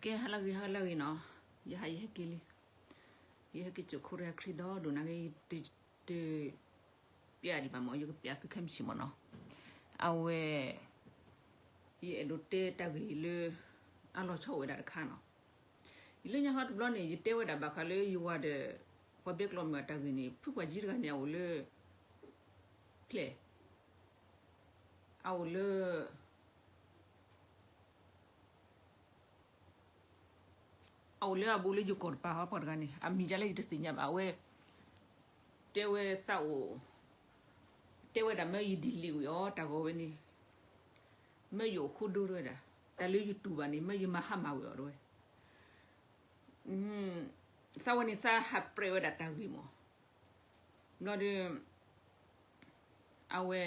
ကဲ ဟါလၢအဂ့ၤ ဟါလၢအဂ့ၤနီၤ, ယဟဲ ယဟဲက့ၤလံ, ယဟဲက့ၤစိာ်ခိၣ်တၢ်ခရံာ်ဒီးဒိၣ်နၢ်ဂ့ၤ တ တ ပျးဒံးဘၣ်မၢ်, ယကပျးသုခဲမုၢ်ဆ့ၣ်မၢ်နီၤ. အဝဲ ယအဲၣ်ဒိးတဲတၢ်ဂ့ၢ်လၢ အလီၤဆီအိၣ်ဝဲဒၣ်တခါနီၤ. ယလၢညါဟီတဘျီန့ၣ် ယတဲဝဲဒၣ်ဘၣ်ဃးလၢယဝၤဒီး ပှၤဘဲကျီမုၣ်အတၢ်ဂ့ၢ်န့ၣ် ဖုပှၤကၠံတဂၤန့ၣ် အအိၣ်လၢ ဖျဲၣ် အအိၣ်လၢ အအိၣ်လၢအဘူးလၢယိၤကီၢ်တပၤဟီ ပှၤတဂၤန့ၣ် အမံၤဒ်လဲၣ်ယတသ့ၣ်ညါဘၣ်. အဝဲ တဲဝဲသးအိၣ် တဲဝဲဒၣ်မၢယ delete ဝံၤအီၤ တၢ်ဂီၤဝဲန့ၣ် မၢယအိၣ်ဃိဒိတဝဲဒၣ်, တၢ်လၢယတူၢ်ဘၣ်န့ၣ် မၢယမၤဟါမၢ်ဝံၤအီၤတဝဲ. သးဝဲန့ၣ် သးဟးပြဲးဝဲဒၣ်တၢ်ဂ့ၢ်မၢ်. ဘျီဒီး အဝဲ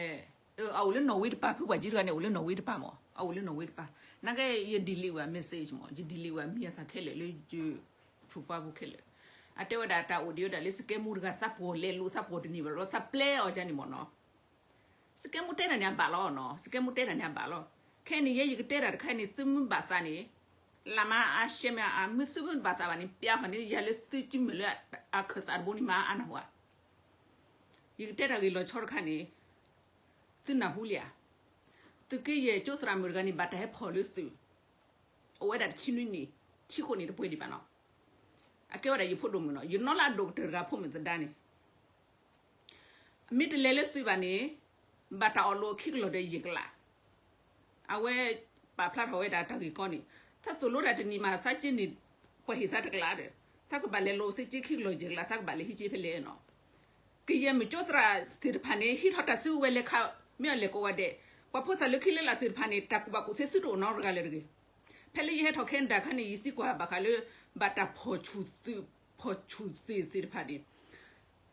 အအိၣ်လၢနီၣ်ဝ့တပၤ, ဖုပှၤကၠံတဂၤန့ၣ် အိၣ်လၢနီၣ်ဝ့တပၤမၢ်, အအိၣ်လၢနီၣ်ဝ့တပၤ. နာ်က့ ယ delete ဝဲ message မၢ်, ယ delete ဝဲမံၤအသးခဲလၢာ်လၢယ profile ပူၤခဲလၢာ်. အတဲဝဲဒၣ်တၢ်အိၣ်ဒံးဝဲဒၣ်လၢ စကဲမူတဂၤ သးပှီၢ်လဲၤလိာ် သးပှီၢ်တန့ၢ်ဘၣ်ဘျီ သးပျဲအီၤဒ်န့ၣ်မၢ်နီၤ. စကဲမူတဲတၢ်န့ၣ်အဘၣ်လီၤနီၤ, စကဲမူတဲတၢ်န့ၣ်အဘၣ်လီၤ. ခဲအံၤန့ၣ် ယဲယကတဲတၢ်တခါအံၤန့ၣ် သုမ့ၢ်ဘၣ်သးန့ၣ် လၢမၤအါရှဲမ့ၢ်အါ, မ့ၢ်သုမ့ၢ်ဘၣ်သးဘၣ်န့ၣ် ပျးဃီၤန့ၣ် ယၤလၢသုစုမုၢ်လၢအခၢၣ်သးတဘိန့ၣ် မၤအါနၢ်ဟူဧါ. ယကတဲတၢ်ဂ့ၢ်လီၤဆီတခါန့ၣ် သုနၢ်ဟူလံဧါ. သုးက့ယဲၢ်ကၠိသရၣ်မုၣ်တဂၤန့ၣ် ဘၣ်တၢ်ဟဲဖီၣ်လၢသုး အိၣ်ဝဲဒၣ်တဆံနွံနံၣ်, ဆံဃိးနံၣ်တပှဲၤဒံးဘၣ်နီၤ. အကဲဝဲဒၣ်ယဖိဒိၣ်မုၣ်နီၤ, ယနီၢ်လၢအဒိၣ်ကတၢၢ်တဂၤဖိမုၣ်သဒါန့ၣ် အမ့ၢ်တလဲၤလၢသုးဘၣ်န့ၣ် ဘၣ်တၢ်အီၣ်လိးခံကလီၢ်ဒီးယဲၢ်ကလး. အဝဲပာ်ဖျါထီၣ်ဝဲဒၣ်တၢ်ဂ့ၢ်ကီန့ၣ် သးသိၣ်လိတၢ်တနံၣ်မး သးက့န့ၣ် ပှၤဟ့ၣ်သးတကလးဒီး သးကဘၣ်လဲၤလိးသုးက့ခံကလီၢ်ယဲၢ်ကလး သးကဘၣ်လဲၤဟံးက့ဖဲလဲၣ်နီၤ. ကယဲၢ်မုၣ်ကၠိသရၣ်သ့ၣ်တဖၣ်န့ၣ် ဟံးထီၣ်တၢ်စုကဝဲၤလဲၤခး မ့ၢ်အလဲၤကိးဂၤဒဲး, ပှၤဖိသၣ်လၢခံလၢလာ်သ့ၣ်တဖၣ်န့ၣ် တၢ်ကူၣ်ဘၣ်ကူၣ်သ့သုတအိၣ်နီတဂၤလၢၤတဂ့ၤ. ဖဲလၢယဟဲထီၣ်ခဲနဒၤခါန့ၣ် ယသံကွၢ်ဘၣ်ဃးလၢ ဘၣ်တၢ်ဖီၣ်ဆူၣ်သုး ဖီၣ်ဆူၣ်သ့ၣ်သ့ၣ်တဖၣ်န့ၣ်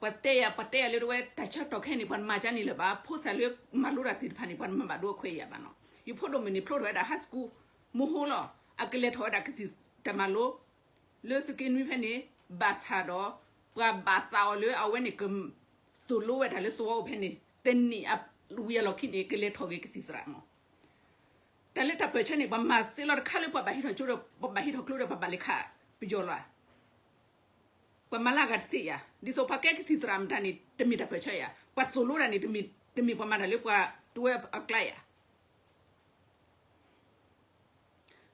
ပှၤတဲယၤ ပှၤတဲယၤလၢတဝဲ တၢ်ဆၢကတီၢ်ခဲအံၤန့ၣ် ပှၤမၤကန့ၣ်လၢၤဘၣ်, ဖိသၣ်လၢမၤလိတၢ်သ့ၣ်တဖၣ်န့ၣ် ပှၤမၤဘၣ်ဒိအခွဲးယာ်ဘၣ်နီၤ. ယဖိဒိၣ်မုၣ်န့ၣ် ဖျိထီၣ်ဝဲဒၣ် high school မဟိလီၤ. အကလဲၤထီၣ်ဝဲဒၣ်ကသံၣ်တၢ်မၤလိ လၢသုးက့နွံဖဲန့ၣ် ဘၣ်ဆၣ်ဒီး ပှၤဘၣ်သးအီၤလၢအဝဲန့ၣ်က သိၣ်လိဝဲဒၣ်လၢသဝီအိၣ်ဖဲန့ၣ် တနံၣ်အဝံၤအလီၢ်ခံန့ၣ် ကလဲၤထီၣ်က့ၤကသံၣ်သရၣ်မၢ်. တၢ်လၢတၢ်ပၢၢ်ဆၢန့ၣ် ပှၤမၤသ့လီၤတခါလၢပှၤဘၣ်ဟံးထီၣ်ကၠိဒီး ပှၤဘၣ်ဟံးထီၣ်ကျိဒီး ပှၤဘၣ်လဲၤခးပယီၤလီၤဧါ. ပှၤမၤလၢအဂၤတသ့ဧါ. ဒ်သိးပှၤကဲကသံၣ်သရၣ်မတၤန့ၣ် တမ့ၢ်တၢ်ပၢၢ်ဆၢဧါ. ပှၤသိၣ်လိတၢ်န့ၣ် တမ့ၢ်ပှၤမၤတၢ်လၢပှၤတဝဲအကျါဧါ.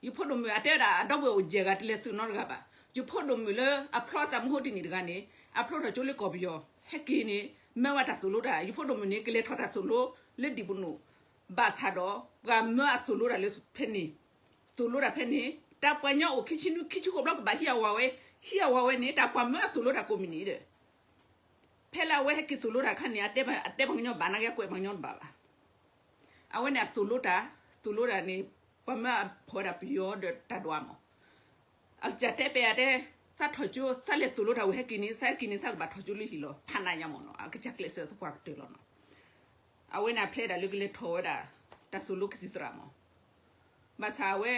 ယဖိဒိၣ်မုၣ်အတဲဝဲဒၣ် အဒီပုၢ်ဝဲၢ်အိၣ်ယဲၢ်ဂၤ တလဲၤသုးနီတဂၤဘၣ်. ယဖိဒိၣ်မုၣ်လၢအဖျီသးမဟိတနံၣ်တဂၤန့ၣ် အဖျိထီၣ်ကၠိလၢကီၢ်ပယီၤ ဟဲက့ၤန့ၣ် မၢဝဲတၢ်သိၣ်လိတၢ်. ယဖိဒိၣ်မုၣ်န့ၣ် ကလဲၤထီၣ်တၢ်သိၣ်လိလၢဒံၣ်ပနိၣ် ဘၣ်ဆၣ်ဒီး ပှၤမၢအသိၣ်လိတၢ်လၢဖဲန့ၣ် သိၣ်လိတၢ်ဖဲန့ၣ် တၢ်ပှၤကညီအိၣ်ခံဆံနွံ ခံဆံဃိးဘျီကဘၣ်ဟံးအဝၤဝဲ, ဟံးအဝၤဝဲန့ၣ် တၢ်ပှၤမၢအသိၣ်လိတၢ်ကိးမုၢ်နံၤဒီး ဖဲလၢအဝဲဟဲက့ၤသိၣ်လိတၢ်အခါန့ၣ် အတဲပှၤကညီဘၣ် နာ်က့အကွဲးပှၤကညီတဘၣ်ဘၣ်. အဝဲန့ၣ်အသိၣ်လိတၢ်, သိၣ်လိတၢ်န့ၣ် ပှၤမၢအဖီၣ်ဝဲဒၣ်ပယီၤဒီးတၢ်ဒွးမၢ်. အကစၢ်တဲပျးတဲ, သးထီၣ်ကၠိ သးလဲၤသိၣ်လိတၢ်ဝံၤဟဲက့ၤန့ၣ် သးဟဲက့ၤန့ၣ် သးကဘၣ်ထီၣ်ကၠိလၢဟံၣ်လီၤ ဖးနးညါမၢ်နီၤ. အကစၢ်ကျဲးစၢးသပှၢ်ကတၢၢ်လီၤနီၤ. အဝဲန့ၣ်အဖျဲဒၣ်လၢကလဲၤထီၣ်ဝဲဒၣ် တၢ်သိၣ်လိကသံၣ်သရၣ်မၢ်. ဘၣ်ဆၣ်အဝဲ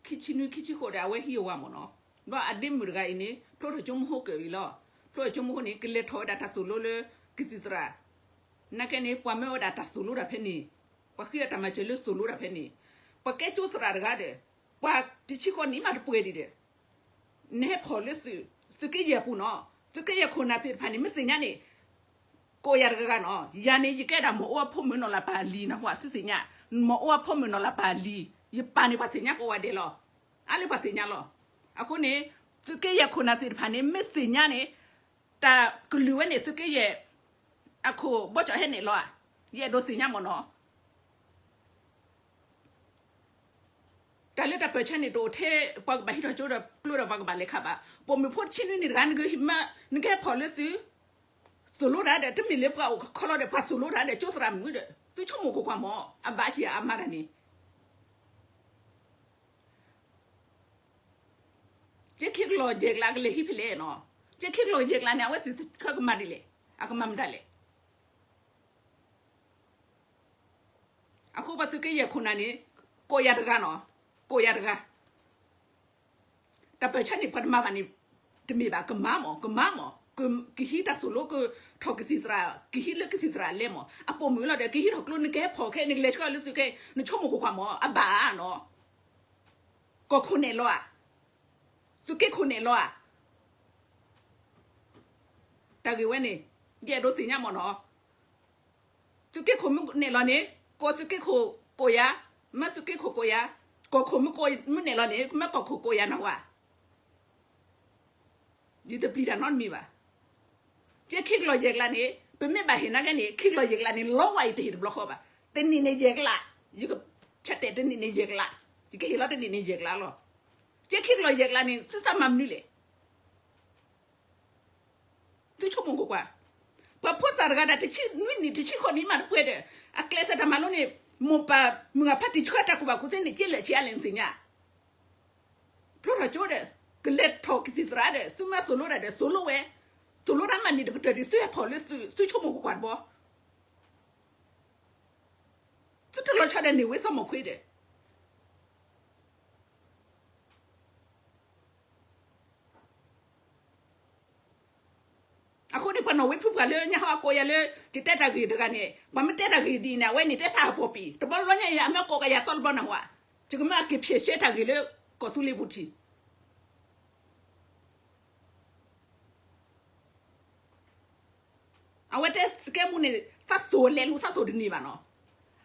ခံဆံနွံ ခံဆံဃိးဒီး အဝဲဟံးအဝၤမၢ်နီၤ. ဒီးအဒ့မုၣ်တဂၤအံၤန့ၣ် ဖျိထီၣ်ကၠိမဟိကၢၣ်အံၤလီၤ. ဖျိထီၣ်ကၠိမဟိန့ၣ် ကလဲၤထီၣ်ဝဲဒၣ်တၢ်သိၣ်လိလၢကသံၣ်သရၣ် နာ်က့န့ၣ် ပှၤမၢဝဲဒၣ်တၢ်သိၣ်လိတၢ်ဖဲန့ၣ်, ပှၤဃ့အတၢ်မၤစၢၤလၢသိၣ်လိတၢ်ဖဲန့ၣ်, ပှၤကဲကၠိသရၣ်တဂၤဒီး ပှၤတဆံဃိးနံၣ်မးတပှဲၤဒံးဒီး, နဟဲဖီၣ်လၢသုး, သုးက့ယဲၢ်ပူၤနီၤ, သုးက့ယဲၢ်ခိၣ်နၢ်သ့ၣ်တဖၣ်န့ၣ် မ့ၢ်သ့ၣ်ညါန့ၣ် ကိးယၤတဂၤဂၤနီၤ, ယၤန့ၣ် ယကဲဒၣ်မီၢ်အိၣ်အဖိမုၣ်နီၢ်လၢပၢ်လံၤနၢ်ဟူဧါ, သုသ့ၣ်ညါ, မီၢ်အိၣ်အဖိမုၣ်နီၢ်လၢပၢ်လံၤ, ယပၢ်န့ၣ်ပှၤသ့ၣ်ညါကိးဂၤဒဲးလီၤ, အါလၢပှၤသ့ၣ်ညါလီၤ. အဃိန့ၣ် သုးက့ယဲၢ်ခိၣ်နၢ်သ့ၣ်တဖၣ်န့ၣ် မ့ၢ်သ့ၣ်ညါန့ၣ် တၢ်ကလုၢ်ဝဲန့ၣ် သုးက့ယဲၢ် အခိၣ်ဘီကၠီၣ်ဟဲန့ၣ်လီၤဧါ, ယအဲၣ်ဒိးသ့ၣ်ညါမၢ်နီၤ. တၢ်လၢတၢ်ပၢၢ်ဆၢန့ၣ် တအိၣ်ထဲပှၤကဘၣ်ဟံးထီၣ်ကၠိဒီးကျိဒီးပှၤကဘၣ်လဲၤခးဘၣ်. ပိာ်မုၣ်ဖိတဆံနွံနံၣ်တဂၤ နကဟဲဖီၣ်လၢသုး, သိၣ်လိတၢ်ဒီး တမ့ၢ်လၢပှၤအိၣ်ခီလီၤဒီး ပှၤသိၣ်လိတၢ်ဒီး ကၠိသရၣ်မုၣ်ဒီး သုဆိကမိၣ်ကွၢ်ကွၢ်မၢ်, အဘၣ်ဆံးအမါတၢ်န့ၣ် ကၠ့ခံကလီၢ်ယဲၢ်ကျါကလဲၤဟံးဖဲလဲၣ်နီၤ, ကၠ့ခံကလီၢ်ယဲၢ်ကျါန့ၣ် အဝဲသ့ၣ်ကမၤဒ်လဲၣ်, အကမၤမတၤလဲၣ်. အဃိပှၤသုးက့ယဲၢ်ခိၣ်နၢ်န့ၣ် ကိးယၤတဂၤနီၤ, ကိးယၤတဂၤ. တၢ်ပၢၢ်ဆၢန့ၣ် ပှၤတမၤဘၣ်န့ၣ် တမ့ၢ်ဘၣ်, ကမၤမၢ်, ကမၤမၢ်, ကဟံးတၢ်သိၣ်လိကထီၣ်ကသံၣ်သရၣ်, ကဟံးလၢကသံၣ်သရၣ်အလဲမၢ်, အပိာ်မုၣ်လီၤဒီး ကဟံးထီၣ်ကျိ နကဟဲဖီၣ်ခဲ နကလဲၤဆှၢလၢသုးက့, နဆိကမိၣ်ကွၢ်ကွၢ်မၢ်, အဘၣ်နီၤ, ကီၢ်ခိၣ်နဲၣ်လီၤဧါ. သုးက့ခိၣ်နဲၣ်လီၤဧါ. တၢ်ဂ့ၢ်ဝဲန့ၣ် ယအဲၣ်ဒိးသ့ၣ်ညါမ့ၢ်နီၤ. သုးက့ခိၣ်မ့ၢ်နဲၣ်လီၤန့ၣ် ကိးသုးက့ခိၣ်ကိးယၤ, မၢသုးက့ခိၣ်ကိးယၤ, ကီၢ်ခိၣ်မ့ၢ်ကိး မ့ၢ်နဲၣ်လီၤန့ၣ် မၢကီၢ်ခိၣ်ကိးယၤနၢ်ဟူဧါ. ယတပျံၤတၢ်နီတမံၤဘၣ်. ကဲခံကလီၢ်ယဲၢ်ကလးန့ၣ် ပမ့ၢ်ဘၣ်ဟ့ၣ်နာ်က့န့ၣ် ခံကလီၢ်ယဲၢ်ကလးန့ၣ် လီဝါအံၤတဟ့ၣ်တဘျီဃီဘၣ်. တနံၣ်န့ၣ်ယဲၢ်ကလး, ယကဆဲးတဲာ်တနံၣ်န့ၣ်ယဲၢ်ကလး, ယကဟ့ၣ်လီၤတနံၣ်န့ၣ်ယဲၢ်ကလးလီၤ. ကဲခံကလီၢ်ယဲၢ်ကလးန့ၣ် သုသးမၤမနုၤလဲၣ်. သုဆိကမိၣ်ကွၢ်ကွၢ်, ပှၤဖိသၣ်တဂၤဒၣ်တဆံနွံနံၣ် တဆံဃိးနံၣ်မးတပှဲၤဒီး အကျဲးစၢးတၢ်မၤလိန့ၣ် မိၢ်ပၢ်မုၢ်ဂၢ်ဖါတံၢ်ဆှၢတၢ်ကူၣ်ဘၣ်ကူၣ်သ့န့ၣ် ကၠ့လၢာ်ဆံးအါလဲၣ်နသ့ၣ်ညါ. ဖျိထီၣ်ကၠိဒီး ကလဲၤထီၣ်ကသံၣ်သရၣ်ဒီး သုမ့ၢ်သိၣ်လိတၢ်ဒီး သိၣ်လိဝဲ, သိၣ်လိတၢ်မၤနံၣ်တကတၢၢ်ဒံး သုဟဲဖီၣ်လၢသု သုဆိကမိၣ်ကွၢ်ကွၢ်တဘျီ, သုတလီၤဆီဒီးန့ၢ်ဝဲစီၤမီၢ်ခွ့ဒီး အဃိန့ၣ် ပှၤနီၣ်ဝ့ဖုပှၤလၢညါဟီအကိးယၤလၢ ယတဲတၢ်ဂ့ၢ်တဂၤန့ၣ် ပှၤမ့ၢ်တဲတၢ်ဂ့ၢ်ဒ်အံၤန့ၣ် အဝဲန့ၣ်တဲသးဟးပီၢ်ပံၤ တဘျီလၢညါအံၤ အမ့ၢ်ကိးကယၤသီတဘျီနၢ်ဟူဧါ, ယကမၢအက့ၤဖျဲးရှဲတၢ်ဂ့ၢ်လၢကီၢ်သူလ့ၤပူၤထံး အဝဲတဲစကဲမူန့ၣ် သးသိၣ်လဲၤလူၤသးသိၣ်တန့ၢ်ဘၣ်နီၤ.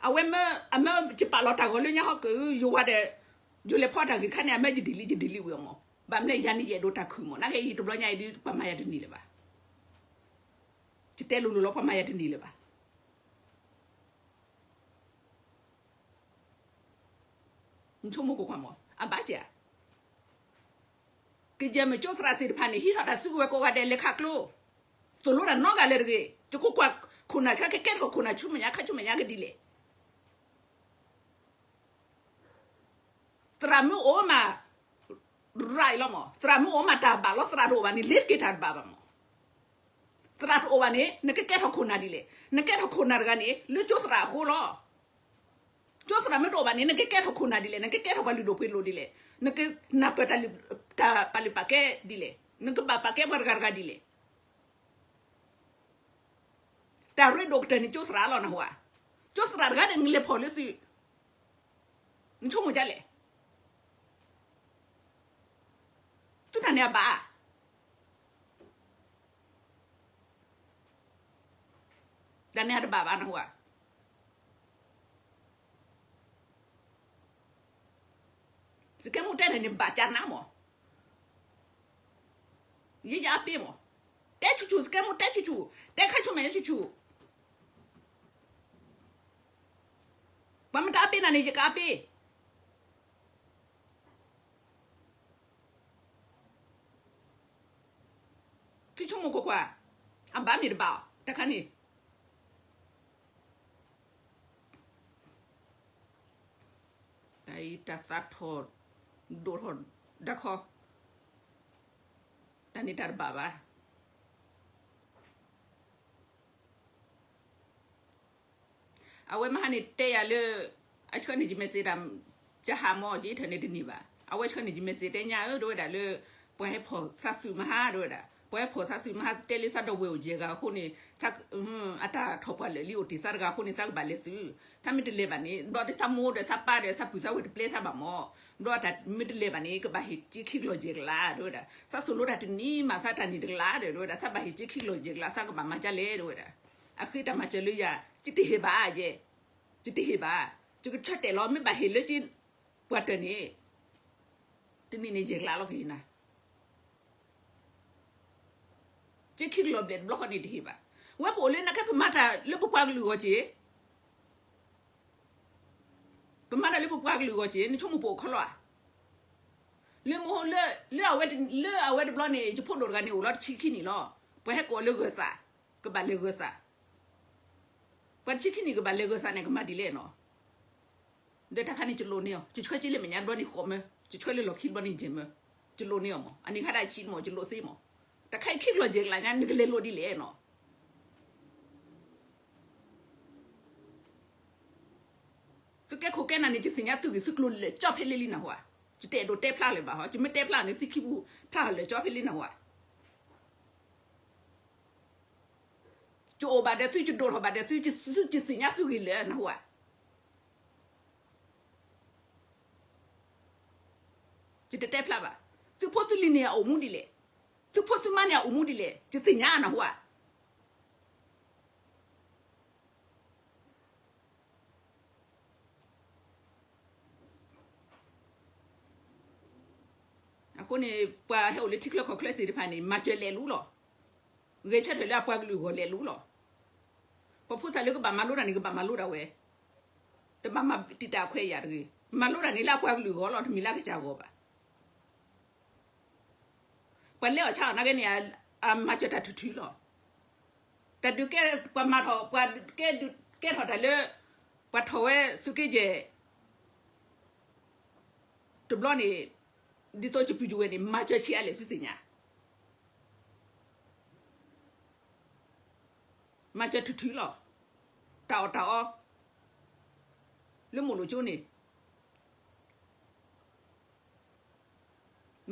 အဝဲမ့ၢ် အမ့ၢ်ယပာ်လီၤတၢ်ဂီၤလၢညါဟီက့ၤ ယဝၤဒီး ယလဲၤဖီတၢ်ဂ့ၢ်တခါန့ၣ် အမ့ၢ်ယဒလံ ယဒလံဝံၤအီၤမး. ဘၣ်မနုၤယၤန့ၣ် ယအဲၣ်ဒိးတၢ်ခုၣ်မး နာ်က့အံၤတဘျီညါအံၤဒ် ပှၤမၤယၤတန့ၢ်လၢၤဘၣ်. ယတဲလိၤလိၤလီၤ ပှၤမၤယၤတန့ၢ်လၢၤဘၣ်. နဆိကမိၣ်ကွၢ်ကွၢ်မး အဘၣ်ကဲဧါ. ကယဲၢ်မ့ၢ်ကၠိသရၣ်သ့ၣ်တဖၣ်န့ၣ် ဟံးထီၣ်တၢ်စုကဝဲၤကိးဂၤဒဲးလဲၤခးကျိ, သိၣ်လိတၢ်နီတဂၤလၢၤတဂ့ၤ. ယကကွၢ်ခိၣ်နၢ်ဆၢကကဲထီၣ်ခိၣ်နၢ်ဆူမဲာ်ညါ ခါဆူမဲာ်ညါကဒ်လဲၣ်. သရၣ်မ့ၢ်အိၣ်မး ရၤအံၤလီၤမး, သရၣ်မ့ၢ်အိၣ်မးတၢ်ဘၣ်လီၤ, သရၣ်တအိၣ်ဘၣ်န့ၣ် လ့ၤတက့ၤတၢ်တဘၣ်ဘၣ်မး. သရၣ်တအိၣ်ဘၣ်န့ၣ် နကကဲထီၣ်ခိၣ်နၢ်ဒ်လဲၣ်, နကဲထီၣ်ခိၣ်နၢ်တဂၤန့ၣ် လၢကၠိသရၣ်အဃိလီၤ. ကၠိသရၣ်မ့ၢ်တအိၣ်ဘၣ်န့ၣ် နကကဲထီၣ်ခိၣ်နၢ်ဒ်လဲၣ်, နကကဲထီၣ်ပှၤလုၢ်ဒိၣ်ပှ့ၤဒိၣ်ဒ်လဲၣ်, နကနၢ်ပၢၢ်တၢ်လုၢ် တၢ်ပာ်လုၢ်ပာ်ကဲဒ်လဲၣ်, နကဘၣ်ပာ်ကဲပှၤတဂၤတဂၤဒ်လဲၣ်. တၢ်ရ့ဒိၣ်ကတၢၢ်န့ၣ် ကၠိသရၣ်လီၤနၢ်ဟူဧါ. ကၠိသရၣ်တဂၤဒီး နလဲၤဖီၣ်လၢသု နဆိကမိၣ်ဒ်လဲၣ်. သုတၢ်န့ၣ်အဘၣ်, တၢ်န့ၣ်အတဘၣ်ဘၣ်နၢ်ဟူဧါ. စကဲမူတဲန့ၣ်န့ၣ် ဘၣ်ကၢ်နါမး, ယယအပ့မး, တဲဆူၣ်ဆူၣ် စကဲမူတဲဆူၣ်ဆူၣ်, တဲခါဆူၣ်မဲာ်ညါဆူၣ်ဆူၣ်, ပှၤမ့ၢ်တအပ့နၤန့ၣ် ယကအပ့ သုဆိကမိၣ်ကွၢ်ကွၢ်, အဘၣ်မ့ၢ်တဘၣ်အီၤ တခါန့ၣ်, တၢ်အံၤတၢ်သးထီၣ်ဒိၣ်ထီၣ်ဒၣ်ခီ, တၢ်န့ၣ်တၢ်တဘၣ်ဘၣ်. အဝဲမဟါန့ၣ်တဲယၤလၢ အဆှၢန့ၢ်ယ message တၢ် ကဟးမၢ် ယအံးထၢၣ်န့ၣ်တန့ၢ်ဘၣ်. အဝဲဆှၢန့ၢ်ယ message တဲညါဧၢ ဒ်ဝဲဒၣ်လၢ ပှၤဟဲဖီၣ်သးသုးမဟါ ဒ်ဝဲဒၣ် ပှၤဟဲဖီၣ်သးသုးမဟါ တဲလၢသးဒီပုၢ်ဝဲၢ်အိၣ်ယဲၢ်ဂၤအဃိန့ၣ် အတၢ်ထီၣ်ပှၢ်လၢာ်လံအိၣ်တ့ၢ်သးတဂၤအဃိန့ၣ် သးကဘၣ်လဲၤသုး, သးမ့ၢ်တလဲၤဘၣ်န့ၣ် ဘျီသးမိၢ်ဒီးသးပၢ်ဒီးသးပုၢ်သးဝဲၢ်တပျဲသးဘၣ်မၢ်. ဘျီတၢ်မ့ၢ်တလဲၤဘၣ်န့ၣ် ကဘၣ်ဟ့ၣ်က့ခံကလီၢ်ယဲၢ်ကလး ဒ်ဝဲဒၣ် သးသိၣ်လိတၢ်တနံၤမး သးတၢ်န့ၣ်တကလးဒီး ဒ်ဝဲဒၣ် သးဘၣ်ဟ့ၣ်က့ခံကလီၢ်ယဲၢ်ကလး သးကဘၣ်မၤဒ်လဲၣ် ဒ်ဝဲဒၣ်. အဃ့တၢ်မၤစၢၤလၢယၤ ယတဟ့ၣ်ဘၣ်ယဲ, ယတဟ့ၣ်ဘၣ်, ယကဆၢတဲာ်လီၤ မ့ၢ်ဘၣ်ဟ့ၣ်လၢက့ ပှၤတၢၢ်န့ၣ် တနံၤန့ၣ်ယဲၢ်ကလးလီၤက့ၤနၤ က့ခံကလီၢ်ဘျဲၣ်တဘျီဃီန့ၣ်တဟ့ၣ်ဘၣ်. ဝဲပအိၣ်လၢနကဲပမၤတၢ်လၢပပှၤကလုာ်အဂီၢ်က့ၤ, ပမၤတၢ်လၢပပှၤကလုာ်အဂီၢ်က့ၤ နဆိကမိၣ်ပအိၣ်ခီလီၤဧါ. လၢမဟိ လၢ လၢအဝဲတဘျီန့ၣ် ယဖိဒိၣ်တဂၤန့ၣ်အိၣ်လီၤတဆံခံနံၣ်လီၤ. ပှၤဟဲကိးလၢဂၢၤသး, ကဘၣ်လဲၤဂၢၤသး ပှၤတဆံခံနံၣ်ကဘၣ်လဲၤဂၢၤသးန့ၣ် ကမၤဒ်လဲၣ်နီၤ. ဒီးတၢ်ခါန့ၣ် ယလိၣ်န့ၢ်အီၤ, ယဆှၢက့လၢမဲာ်ညါတဘျီန့ၣ်ဃိးမၢ, ယဆှၢလၢလီၢ်ခံတဘျီန့ၣ်ယဲၢ်မၢ, ယလိၣ်န့ၢ်အီၤမၢ်, အန့ၣ်ခါဒၣ်ဆံးမၢ် ယလိၣ်သ့မၢ်. တၢ်ခါအံၤခံကလီၢ်ယဲၢ်ကလးညါ နကလဲၤလိာ်ဒ်လဲၣ်နီၤ. သုကဲခိၣ်ကဲနၢ်န့ၣ် ယသ့ၣ်ညါသုဂ့ၢ်သုကျိၤလၢာ်ကၠီဖဲလဲၣ်လံနၢ်ဟူဧါ. ယတအဲၣ်ဒိးတဲဖျါလၢၤဘၣ်ဟီ, ယမ့ၢ်တဲဖျါန့ၣ် သုခံပူၤဖျါလၢာ်ကၠီဖဲလံနၢ်ဟူဧါ. ယအိၣ်ဘၣ်ဒီးသု ယဒိၣ်ထီၣ်ဘၣ်ဒီးသု, သုယသ့ၣ်ညါသုဂ့ၢ်လၢာ်နၢ်ဟူဧါ. ယတတဲဖျါဘၣ်. သုဖိသုလံၤန့ၣ်အအိၣ်မူဒ်လဲၣ်, သုဖိသုမါန့ၣ်အအိၣ်မူဒ်လဲၣ်, ယသ့ၣ်ညါနၢ်ဟူဧါ. အဃိန့ၣ် ပှၤဟဲအိၣ်လၢထံချၢကီၢ်ချၢသ့ၣ်တဖၣ်န့ၣ် မၤစၢၤလဲၤလူလီၤ. ဂဲၤဆၢထၢၣ်လၢအပှၤကလုာ်အဂီၢ်လဲၤလူလီၤ. ပှၤဖိသၣ်လၢကဘၣ်မၤလိတၢ်န့ၣ် ကဘၣ်မၤလိတၢ်ဝဲ, တဘၣ်မၤတံာ်တာ်ခွဲးယာ်တဂ့ၤ. မၤလိတၢ်န့ၣ်လၢအပှၤကလုာ်အဂီၢ်လီၤ, တမ့ၢ်လၢအကစၢ်အဂီၢ်ဘၣ်. ပှၤလဲၤအီၣ်ဆါအီၣ်နာ်က့န့ၣ် အမၤစၢၤတၢ်ထုးထုးလီၤ. တၢ်ဒုးကဲ ပှၤမၤထီၣ် ပှၤကဲဒုးကဲထီၣ်တၢ်လၢ ပှၤထီၣ်ဝဲသုးက့ယဲၢ် တဘျီန့ၣ် ဒ်သိးယပုၢ်ယဝဲၢ်န့ၣ် မၤစၢၤဆံးအါလဲၣ်သုသ့ၣ်ညါ, မၤစၢၤထုးထုးလီၤ. တၢ်အီၣ်တၢ်အီ လၢမိၢ်လိာ်ကၠိန့ၣ်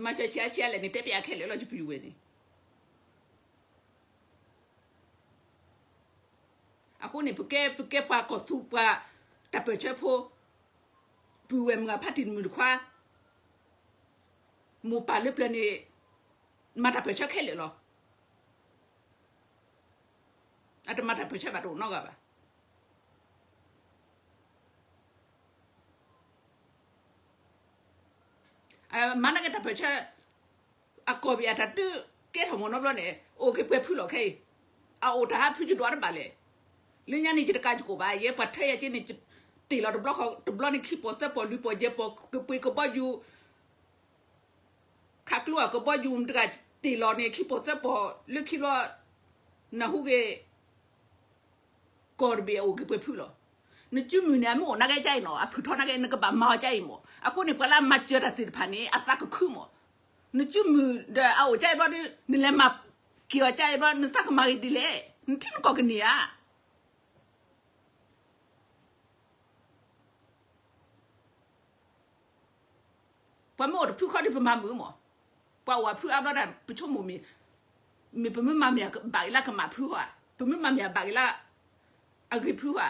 မၤစၢၤဆံးအါဆံးအါလဲၣ်န့ၣ် တဲပျးခဲလၢာ်လီၤ ယပုၢ်ယဝဲၢ်န့ၣ်. အဃိန့ၣ် ပကဲ ပကဲပှၤကီၢ်သူ ပှၤတၢ်ပၢၢ်ဆၢဖိ ပုၢ်ဝဲၢ်မုၢ်ဂၢ်ဖါတံၢ်တမုၢ်တခွါ မိၢ်ပၢ်လၢပျၢၤန့ၣ် မၤတၢ်ပၢၢ်ဆၢခဲလၢာ်လီၤ. အတမၤတၢ်ပၢၢ်ဆၢဘၣ်တအိၣ်နီတဂၤဘၣ်. မၤနာ်က့တၢ်ပၢၢ်ဆၢ အကီၢ်ပယီၤတၢ်ဒုးကဲထီၣ်မ့ၢ်နီတဘျီန့ၣ် အိၣ်က့ၤပှဲၤဖုလီၤခဲအံၤ, အအိၣ်တၢ်ဟးဖုယဒွးတဘၣ်လဲၣ်. လၢညါန့ၣ် ယတကးယကိးဘၣ် ယဲပှၤထၢယၤက့န့ၣ် တ့ၢ်လီၤတဘျီဃီ တဘျီန့ၣ် ခံပီၢ်သၢပီၢ်လွံၢ်ပီၢ်ယဲၢ်ပီၢ် ကပှ့ၤကဘီယူၤ ခးကျိအကဘီယူၤမတဂၤ တ့ၢ်လီၤန့ၣ် ခံပီၢ်သၢပီၢ်လၢခံဘျီ နၢ်ဟူက့ၤ ကီၢ်တဘ့ၣ်အအိၣ်က့ၤပှဲၤဖုလီၤ. နစုမုၢ်န့ၣ် အမ့ၢ်အိၣ်နာ်က့ကအံၤနီၤ အဖုၣ်ထီနာ်က့ နကဘၣ်မၤအီၤကအံၤမး. အဃိန့ၣ် ပှၤလၢအမၤစၢၤတၢ်သ့ၣ်တဖၣ်န့ၣ် အသးကခုမး. နစုမုၢ်ဒီးအအိၣ်ကအံၤဘျီဒီး နလဲၤမၤက့ၤအီၤကအံၤဘျီ နသးကမၤဂ့ၤဒ်လဲၣ် နထံနကီၢ်ကန့ၢ်ဧါ. ပှၤမ့ၢ်အိၣ်တဖုဃီဒီးပမၤမုာ်မး, ပှၤအိၣ်အဖုအါဘျီဒၣ် ပဆိကမိၣ်မ့ၢ်, မ့ၢ်ပမ့ၢ်မၤမ့ၢ်ဘၣ်ဂ့ၤလၢကမၣ်ဖုဧါ, ပမ့ၢ်မၤမ့ၢ်ဘၣ်ဂ့ၤလၢ အဂ့ၤဖုဧါ.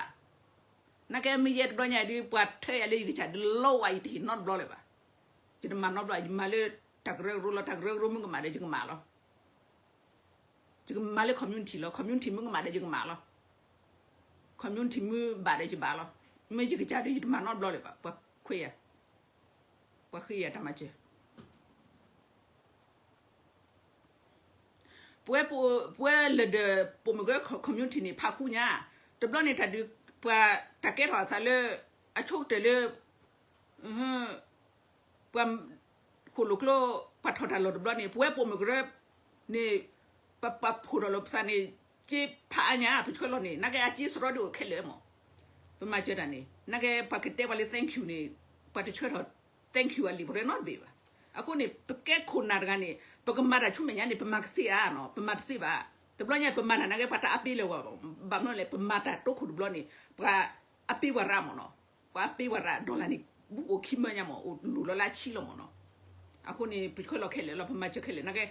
နာ်က့မ့ၢ်ယဲတဘျီညါအံၤဒီး ပှၤထၢယၤလၢယကစၢ်ဒုးလီဝဲ ယတဟ့ၣ်နီတဘျီလၢၤဘၣ်. ယတမၤနီတဘျီ, ယမၤလၢတၢ်ကရၢကရိလီၤ, တၢ်ကရၢကရိမ့ၢ်ကမၣ်ဒီးယကမၣ်လီၤ. ယကမၤလၢ community လီၤ, community မ့ၢ်ကမၣ်ဒီးယကမၣ်လီၤ, community မ့ၢ်ဘၣ်ဒီးယဘၣ်လီၤ. မ့ၢ်ယကစၢ်ဒီးယတမၤနီတဘျီလၢၤဘၣ်, ပှၤခွဲးယၤ, ပှၤဃ့ယၤတၢ်မၤစၢၤ. ပဝဲ, ပဝဲလၢဒီးပိာ်မုၣ်ကရၢ community န့ၣ် ဖးဃူညါ, တဘျီန့ၣ်တၢ်ဒုး, ပှၤတၢ်ကဲထီၣ်အသးလၢ အဆိကတၢၢ်လၢ ပှၤဃိၣ်လိာ်ကျိ, ပှၤထီၣ်တၢ်လီၢ်တဘျီန့ၣ် ပဝဲပိာ်မုၣ်ကရၢန့ၣ် ပ, ပ, ပှၤဖှိၣ်ထီၣ်လိာ်ပသးန့ၣ် စ့ဖးအါညါ ပဆှၢလီၤန့ၣ် နာ်က့အစ့စရီဒ်အိၣ်ခဲလၢာ်မး. ပမၤစၢၤတၢ်န့ၣ် နာ်က့ပှၤကတဲပှၤလၢ thank you န့ၣ် ပှၤတဆှၢထီၣ် thank you အလံာ်ပရၢနီတဘ့ၣ်ဘၣ်. အဃိန့ၣ် ပကဲခိၣ်နၢ်တဂၤန့ၣ် ပကမၤတၢ်ဆူမဲာ်ညါန့ၣ် ပမၤကသ့ဧါနီၤ, ပမၤတသ့ဘၣ်. တဘျီညါ ပမၤတၢ်နာ်က့ ပှၤတအါပ့ၤလၢၤဝဲဘၣ်, ဘၣ်မနုၤလဲၣ် ပမၤတၢ်တိခိၣ်တဘျီန့ၣ် ပှၤအပ့ၤပှၤရးမးနီၤ. ပှၤအပ့ၤပှၤရး dollar န့ၣ် ဘူးအိၣ်ခံမၢညါမး အိၣ်လူၤလီၤလၢအဆံလီၤမးနီၤ. အဃိန့ၣ် ပဆှၢလီၤခဲလၢာ်လီၤ, ပမၤစၢၤခဲလၢာ်နာ်က့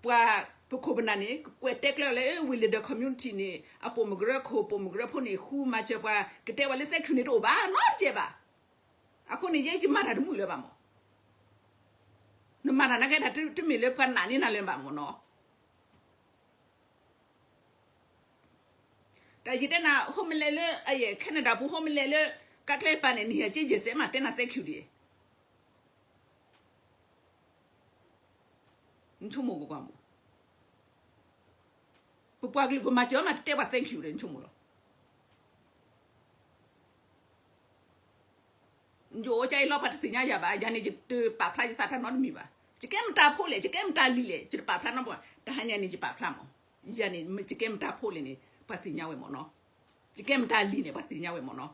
ပှၤပခိၣ်ပနၢ်န့ၣ် ကကွဲးတဲကျၢၤလၢ ဝ့ၢ်လၢဒီး community န့ၣ် အပိာ်မုၣ်ကရၢခိၣ် ပိာ်မုၣ်ကရၢဖိန့ၣ် ဃုမၤစၢၤပှၤ ကတဲပှၤလၢ thank you န့ၣ်တအိၣ်ဘၣ်နီတစဲးဘၣ်. အဃိန့ၣ် ယဲယမၤတၢ်တမုာ်လၢၤဘၣ်မး. နမၤတၢ်နာ်က့ တၢ်တမ့ၢ်လၢပှၤနာ်န့ၢ်နၤလၢၤဘၣ်မးနီၤ. တၢ်ယတဲနၤ ဟိမလဲၣ်လၢ အယဲၢ် Canada ပူၤ ဟိမလဲၣ်လၢ ကးကျဲပၤန့ၣ် နဟ့ၣ်အစ့ယဲၢ်စဲးမး တဲနၤ thank you ဒ်အံၤ နဆိကမိၣ်ကွၢ်မး, ပပှၤကလုာ်ပမၤစၢၤမး တတဲပှၤ thank you ဒီး နဆိကမိၣ်လီၤ. ယအိၣ်ကၠၢ်အံၤလီၤ ပှၤတသ့ၣ်ညါယၤဘၣ်, ယၤန့ၣ် ယတပာ်ဖျါယသးတၢ်နီတမံၤဘၣ်. ယကဲမတၤဖိလဲၣ်, ယကဲမတၤလံၤလဲၣ်, ယတပာ်ဖျါနီတဘျီဘၣ်. တဟါညါန့ၣ် ယပာ်ဖျါမး, ယၤန့ၣ် ယကဲမတၤဖိလဲၣ်န့ၣ် ပှၤသ့ၣ်ညါဝဲမးနီၤ. ယကဲမတၤလံၤန့ၣ် ပှၤသ့ၣ်ညါဝဲမးနီၤ.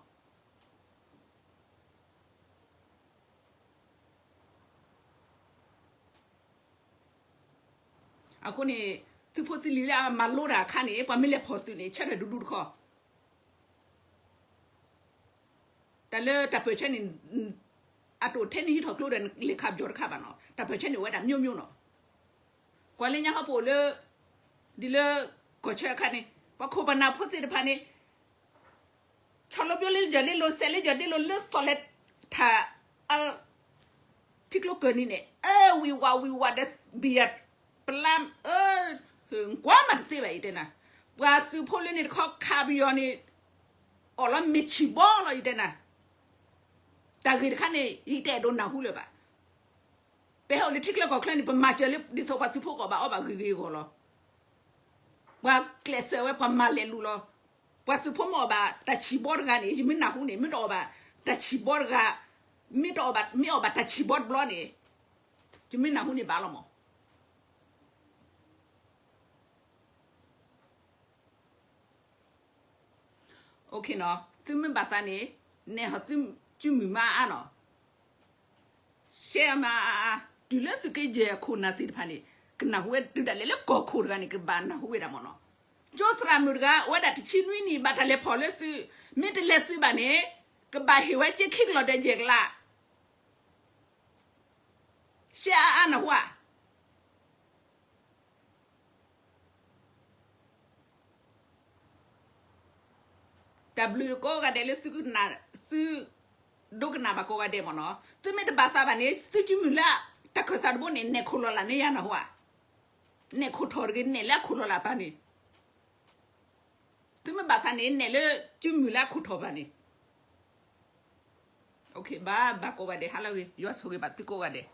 အဃိန့ၣ် သုးဖိသုးလံၤလၢအမၤလိတၢ်အခါန့ၣ် ပှၤမ့ၢ်လဲၤဖီၣ်သုးန့ၣ် ဆၢထၢၣ်ဒူဒူတခီ, တၢ်လၢတၢ်ပၢၢ်ဆၢန့ၣ် အတအိၣ်ထဲနဟံးထီၣ်ကျိဒီး လဲၤခးပယီၤတခါဘၣ်နီၤ, တၢ်ပၢၢ်ဆၢန့ၣ်အိၣ်ဝဲဒၣ်မျိုးမျိုးနီၤ. ကွၢ်လၢညါဟီၣ်ပအိၣ်လၢ ဒ်လၢ ကီၢ်ဆၢအခါန့ၣ် ပှၤခိၣ်ပနၢ်ဖိသ့ၣ်တဖၣ်န့ၣ် ဆီၣ်လီၤပျိလၢယီၤဒ့လိၤ စဲးလၢယီၤဒ့လိၤ လၢသီၣ်လဲၤထၣ် အ ထံကျိကၢၢ်နံၤန့ၣ် အၢ ဝံၤဝးဝံၤဝးဒီး ဘံယၤ ပလါ အၢ ကွၢ်မးတသ့ဘၣ် ယတဲနၤ, ပှၤသုးဖိလၢန့ၣ်တခီခးပယီၤန့ၣ် အီၣ်လီၤမ့ၢ်ဆံၣ်ဘီလီၤ ယတဲနၤ, တၢ်ဂ့ၢ်တခါန့ၣ် ယတအဲၣ်ဒိးနၢ်ဟူလၢၤဘၣ်. ပဟဲအိၣ်လၢထံချၢကီၢ်ချၢန့ၣ် ပမၤစၢၤလၢဒ်သိးပှၤသုးဖိကအီၣ်ဘၣ်အီဘၣ်ဂ့ၤဂ့ၤအဂီၢ်လီၤ. ပှၤကျဲးစၢးဝဲ ပှၤမၤလဲၤလူၤလီၤ. ပှၤသုးဖိမ့ၢ်အီၣ်ဘၣ်တၢ်ဆံၣ်ဘီတဂၤန့ၣ် ယမ့ၢ်နၢ်ဟူန့ၣ် မ့ၢ်တအီၣ်ဘၣ်တၢ်ဆံၣ်ဘီတဂၤ, မ့ၢ်တအီၣ်ဘၣ် မ့ၢ်အီၣ်ဘၣ်တၢ်ဆံၣ်ဘီတဘျီန့ၣ် ယမ့ၢ်နၢ်ဟူန့ၣ်ဘၣ်လီၤမး. သုမ့ၢ်ဘၣ်သးန့ၣ် နဲၣ်ဟီသုစုမုၢ်မါအါနီၤ, ရှဲမါအါအါ, တုၤလၢသုးက့ယဲၢ်ခိၣ်နၢ်သ့ၣ်တဖၣ်န့ၣ် ကနၢ်ဟူဝဲတုၤဒၣ်လဲာ်လၢကီၢ်ခိၣ်တဂၤန့ၣ် ကဘၣ်နၢ်ဟူဝဲဒၣ်မးနီၤ. ကၠိသရၣ်မုၣ်တဂၤ အိၣ်ဝဲဒၣ်တဆံနွံနံၣ် ဘၣ်တၢ်လဲၤဖီၣ်လၢသုး, မ့ၢ်တလဲၤသုးဘၣ်န့ၣ် ကဘၣ်ဟ့ၣ်ဝဲက့ခံကလီၢ်ဒဲးယဲၢ်ကလး ရှဲအါအါနၢ်ဟူဧါ. တၢ်ဘျုးကိးဂၤဒဲးလၢသုကနၣ်, သုဒိကနၣ်ဘၣ်ကိးဂၤဒဲးမ့ၢ်နီၤ. သုမ့ၢ်တဘၣ်သးဘၣ်န့ၣ် သုစုမုၢ်လၢတၢ်ခၢၣ်သးတဘိန့ၣ် နဲၣ်ခိၣ်လီၤလၢ်န့ၢ်ယၤနၢ်ဟူဧါ. နဲၣ်ခိၣ်ထီၣ်တဂ့ၤ နဲၣ်လၢအခိၣ်လီၤလၢ်ပၢ်န့ၣ် သုမ့ၢ်ဘၣ်သးန့ၣ် နဲၣ်လၢစုမုၢ်လၢအခိၣ်ထီၣ်ပၢ်န့ၣ် ဘၣ်ဘၣ်ကိးဂၤဒဲး ဟါလၢအဂ့ၤ ယွၤဆိၣ်ဂ့ၤဘၣ်သုကိးဂၤဒဲး.